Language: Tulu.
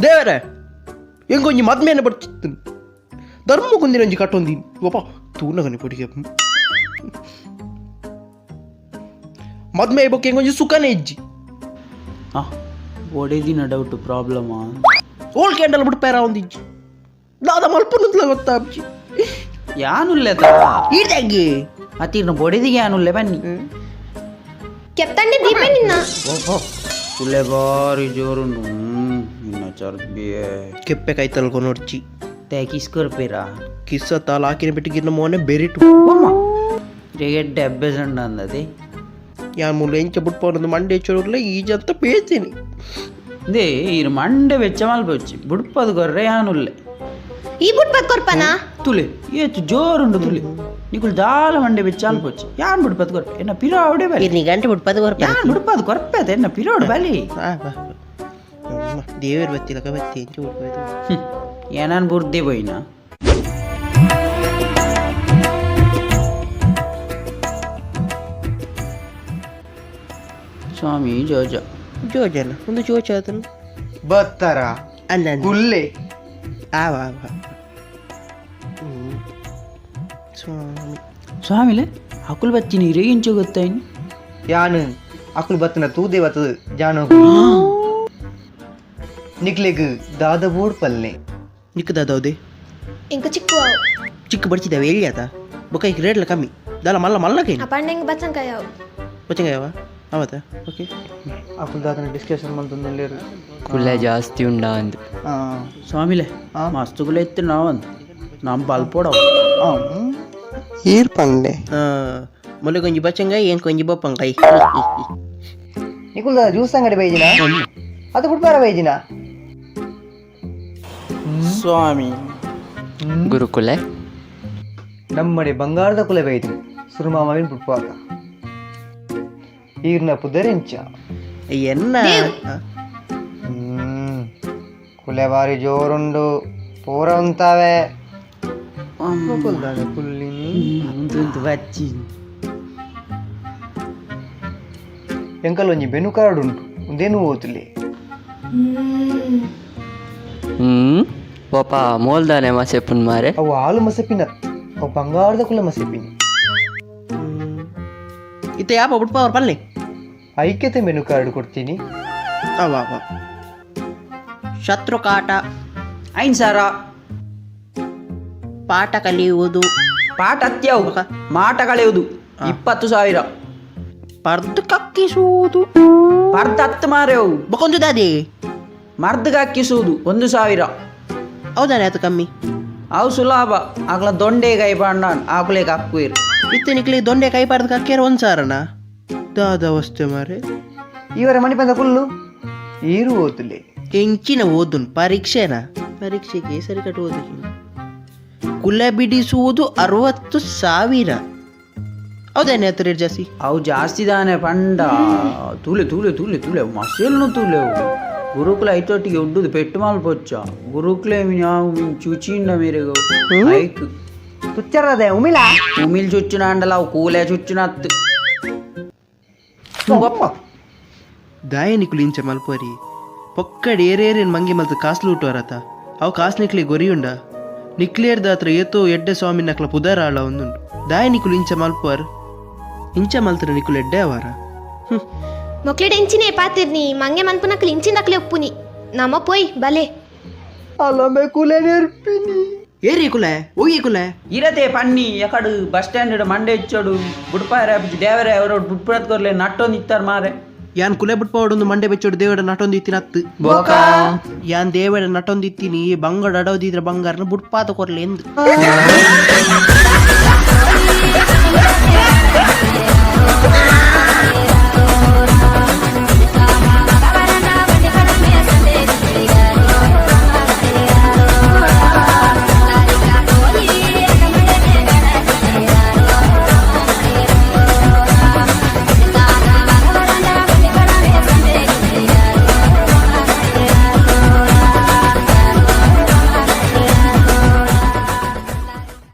ದೇವರೇ ಎಂಕೊಂಜಿ ಮದ್ಮೇನೆ ಬಡ್ಚಿತ್ತು ಧರ್ಮ ಕುಂದಿನೊಂಜಿ ಕಟ್ಟೊಂದಿ ಒಪ್ಪ ತೂನಗನೆ ಪೊಡಿಗೆ ಮದ್ಮೆ ಬೊಕ್ಕ ಎಂಕೊಂಜಿ ಸುಖನೇ ಇಜ್ಜಿ. ಆ ಒಡೆದಿನ ಡೌಟ್ ಪ್ರಾಬ್ಲಮಾ? ಓಳ್ ಕ್ಯಾಂಡಲ್ ಬಿಟ್ಟು ಪೇರ ಒಂದಿಜ್ಜಿ ದಾದ ಮಲ್ಪುನಂತಲ ಗೊತ್ತಾಬ್ಜಿ. ಯಾನುಲ್ಲೆತ? ಈಟಂಗಿ. ಅತಿರ್ನ ಬೊಡೆದಿಗೆ ಯಾನುಲ್ಲೆ ಬನ್ನಿ. ಕೆತ್ತಂಡೆ ದೀಪೆ ನಿನ್ನ. ಓಹೋ, ಕುಲೆ ಬಾರಿ ಜೋರುಂಡು. ನಿನ್ನ ಚರ್ಬಿಯೇ. ಕೆಪ್ಪೆ ಕೈತಲ್ಕೊ ನೋಡ್ಚಿ. ತೇ ಕಿಸ್ ಕೊರ್ಪೇರಾ? ಕಿಸ್ಸ ತಾಲ ಹಾಕಿನ ಬಿಟ್ಟು ಮೋನೆ ಬೆರಿಟು. ಒಮ್ಮ ರೆಗೆಡ್ಡೆ ಅಭ್ಯಾಸ ಉಂಡು ಅಂದದೆ. ಯಾನ್ ಮೂಲ ಎಂಚ ಬಿಟ್ಪೋನೊಂದು ಮಂಡೆ ಚೋರ್ಲೆ ಈಜಂತ ಪೇತೀನಿ. They ಇರು ಮಂಡೆ ಬೆಚ್ಚ ಮಲ್ಪೊಚ್ಚಿ ಬುಡ್ಪದು ಕೊರ್ರೆ ಯಾನುಲ್ಲೆ. ಈ ಬುಟ್ ಬತ್ ಕೊರ್ಪನಾ? ತುಲೆ ಏತು ಜೋರುಂಡು ತುಲೆ. ನಿಕುಲು ದಾಲ ಮಂಡೆ ಬೆಚ್ಚ ಅಲ್ಪೊಚ್ಚಿ. ಯಾನ್ ಬುಡ್ಪದು ಕೊರ್ಪೆ? ಎನ್ನ ಪಿರಾವಡೆ ಬಲಿ. ನೀ ಗಂಟೆ ಬಿಟ್ಪದು. ಯಾನ್ ಬುಡ್ಪದು ಕೊರ್ಪೆ? ಎನ್ನ ಪಿರೋಡು ಬಲಿ. ದೇವರು ಬತ್ತಿಲಕ ಬತ್ತಿ ಎಂಚ ಬಿಟ್ಪೋದು? ಏನಾನ್ ಬುರ್ದೆ ಪೋಯಿನ. ಸ್ವಾಮಿ ಜೋಜ. ಜೋಜನ ಒಂದು ಜೋಚ ಆತನು. ಬತ್ತರ. ಅಲ್ಲ. ಕುಲ್ಲೆ. ಆವ ಆವ. ಹ್ಮ್. ಸ್ವಾಮಿ. ಸ್ವಾಮಿಲೆ, ಅಕುಲು ಬಚ್ಚಿನ ಇರೇಗಿಂಚ ಗೊತ್ತಾಯಿನಿ. ಯಾನು ಅಕುಲು ಬತ್ತನ ತೂದೇವತ್ತು ಜಾನು ನಿಕ್ಲೆಗ್ ದಾದ ಬೋಡ್ ಪಲ್ಲೆ. ನಿಕ್ಕದಾದೌದೆ? ಇಂಕ ಚಿಕ್ಕು ಅವು. ಚಿಕ್ಕ ಬಡ್ಚಿದಾವೆ ಎಲ್ಲಿ ಆತ ಬೊಕ್ಕ ಈಗ ರೇಟ್ಲ ಕಮ್ಮಿ ದಾಲ ಮಲ್ಲ ಮಲ್ಲಕೇನು. ಅಪಾಂಡೆ ಇಂಕ ಬಚ್ಚಂಕಾಯ ಅವು. ಬಚ್ಚಂಗಾಯವ ಅವತ್ತ ಓಕೆ. ಅಕುಲು ದಾದನ ಡಿಸ್ಕಷನ್ ಮಂತೊಂದುಲ್ಲೆರ್. ಕುಲೆ ಜಾಸ್ತಿ ಉಂಡಾ ಅಂದ್. ಆ. ಸ್ವಾಮಿಲೆ, ಮಸ್ತ್ ಕುಲೆ ಇತ್ತು ನಾವಂದು ನಮ್ಮ ಬಲ್ಪೋಡವು. ಈರ್ ಪಲ್ಲೆ. ಮೊಲೆ ಕೊಂಜಿ ಬಚ್ಚಂಗಾಯಿ ಏನ್ ಕೊಂಜಿ ಬೊಪ್ಪಂಗಾಯಿ. ನಿಕುಲ್ ದಾದ ಜ್ಯೂಸ್ ಅಂಗಡಿ ಬೈಜಿನ ಅದು ಬುಡ್ಪಾರ ಬೈಜಿನ? ಸ್ವಾಮಿ. ಗುರುಕುಲೆ. ನಮ್ಮಡೆ ಬಂಗಾರದ ಕುಲೆ ಬೈದು ಸುರುಮಾಮವಿನ ಬುಡ್ಪಾಕ ಈರ್ನ ಪುದರೆಂಚ? ಎನ್ನ. ಹ್ಮ್ ಕುಲೆ ಬಾರಿ ಜೋರುಂಡು ಪೂರ ಉಂತಾವೆ ಕುಲ್ಲಿನಿ. ಉಂತು ಬಚ್ಚಿ. ಎಂಕಲ್ ಒಂಜಿ ಬೆನು ಕಾರ್ಡ್ ಉಂಟು, ಉಂದೇನು ಓತುಲೆ. ಹ್ಮ್ ಪಾಪ ಮೋಲ್ದಾನೆ ಮಸೆಪುನ್ ಮಾರೆ. ಅವು ಹಾಲು ಮಸೆಪಿನ, ಅವು ಬಂಗಾರದ ಕುಲ ಮಸೆಪಿನಿ. ಇತ್ತ ಯಾಪ ಬಿಡ್ಪ ಅವ್ರ ಪಲ್ಲೆ? ಐಕ್ಯತೆ ಮೆನು ಕಾರ್ಡ್ ಕೊಡ್ತೀನಿ. ಅವ ಅವ ಶತ್ರು ಕಾಟ. ಐನ್ ಸಾರ. ಪಾಠ ಕಲಿಯುವುದು. ಪಾಠ ಅತ್ಯವು ಮಾಟ ಕಳೆಯುವುದು 20,000. ಪರ್ದು ಕಕ್ಕಿಸುವುದು. ಪರ್ದ ಹತ್ತು ಮಾರೆವು. ಬೊಕ್ಕೊಂದು ದಾದಿ. ಮರ್ದಗೆ ಹಾಕಿಸುವುದು 1,000. ಹೌದಾನೆ ಅದು ಕಮ್ಮಿ. ಅವು ಸುಲಭ ಆಗ್ಲ ದೊಂಡೆ ಕೈ ಪಾಂಡಾನ್ ಆಕುಲೆ ಕಕ್ಕುಯಿರು. ಇತ್ತ ನಿಕ್ಲಿ ದೊಂಡೆ ಕೈ ಪಾರ್ದು ಕಕ್ಕೇರ 1,000ನ ದಾದ ವಸ್ತು ಮಾರೆ. ಇವರ ಮಣಿಪಂದ ಕುಲ್ಲು ಈರು ಓತುಲೆ. ಎಂಚಿನ ಓದುನ್ ಪರೀಕ್ಷೆನಾ? ಪರೀಕ್ಷೆಗೆ ಸರಿ ಕಟ್ಟು ಓದು. ಕುಲ ಬಿಡಿಸುವುದು 60,000. ಹೌದೇನೆ ಹತ್ತು ರೇಟ್ ಜಾಸ್ತಿ. ಅವು ಜಾಸ್ತಿ ದಾನೆ ಪಂಡ. ತೂಲೆ ತೂಲೆ ತೂಲೆ ತೂಲೆ ಮಸೆಲ್ನು ತೂಲೆ. ಅವು ಗುರುಕುಲ ಐತೊಟ್ಟಿಗೆ ಉಡ್ಡುದು ಪೆಟ್ಟು ಮಲ್ಪೊಚ್ಚ ಗುರುಕುಲೆ ನಾವು ಚುಚಿಂಡ ಮೇರೆಗೆ ಐಕ್. ತುಚ್ಚರದೆ ಉಮಿಲಾ. ಉಮಿಲ್ ಚುಚ್ಚುನ ಅಂಡಲ ಅವು ಕೂಲೆ ಚುಚ್ಚುನತ್ತು. ದಾಯ ನಿಕುಲು ಇಂಚ ಮಲ್ಪರಿ ಪೊಕ್ಕಡ್ ಏರೇರೇನು ಮಂಗಿ ಮಲ್ತು ಕಾಸ್ಲು ಹುಟ್ಟುವರತ ಅವು ಕಾಸ್ ನಿಕ್ಲಿ ಗೊರಿಯುಂಡ ನಿಕ್ಲೇರ್ದ ಹತ್ರ ಏತೋ ಎಡ್ಡೆ ಸ್ವಾಮಿ ನಕ್ಲ ಪುದರ ಆಳ ಒಂದುಂಡು. ದಾಯ ನಿಕುಲು ಇಂಚ ಮಲ್ಪುವರ್? ಇಂಚ ಮಲ್ತರ ನಿಕುಲು ಎಡ್ಡೆ ಅವರ. ಹ್ಮ್. ಮೊಕ್ಲಿಡ್ ಎಂಚಿನೇ ಪಾತಿರ್ನಿ ಮಂಗೆ ಮನ್ಪುನಕ್ಲು ಇಂಚಿನಕ್ಲೆ ಒಪ್ಪುನಿ ನಮ ಪೋಯ್ ಬಲೆ. ಅಲಮೆ ಕುಲೆ ನೆರ್ಪಿನಿ. ಏರಿ ಕುಲೆ ಓಯ್ ಕುಲೆ. ಇರತೆ ಪನ್ನಿ ಎಕಡು ಬಸ್ ಸ್ಟ್ಯಾಂಡ್ ಮಂಡೆ ಇಚ್ಚೋಡು ಬುಡ್ಪಾರ ದೇವರೇ ಅವರೋಡು ಬುಡ್ಪುರತ್ ಕೊರ್ಲೆ ನಟ್ಟೊಂದು ಇತ್ತಾರ ಮಾರೆ. ಯಾನ್ ಕುಲೆ ಬಿಟ್ಪಾವಡೊಂದು ಮಂಡೆ ಬೆಚ್ಚೋಡು ದೇವಡ ನಟೊಂದು ಇತ್ತಿನ ಅತ್ತು. ಯಾನ್ ದೇವಡ ನಟೊಂದು ಇತ್ತೀನಿ ಬಂಗಡ ಅಡವದಿದ್ರ ಬಂಗಾರನ ಬುಡ್ಪಾತ ಕೊರ್ಲೆ ಎಂದು.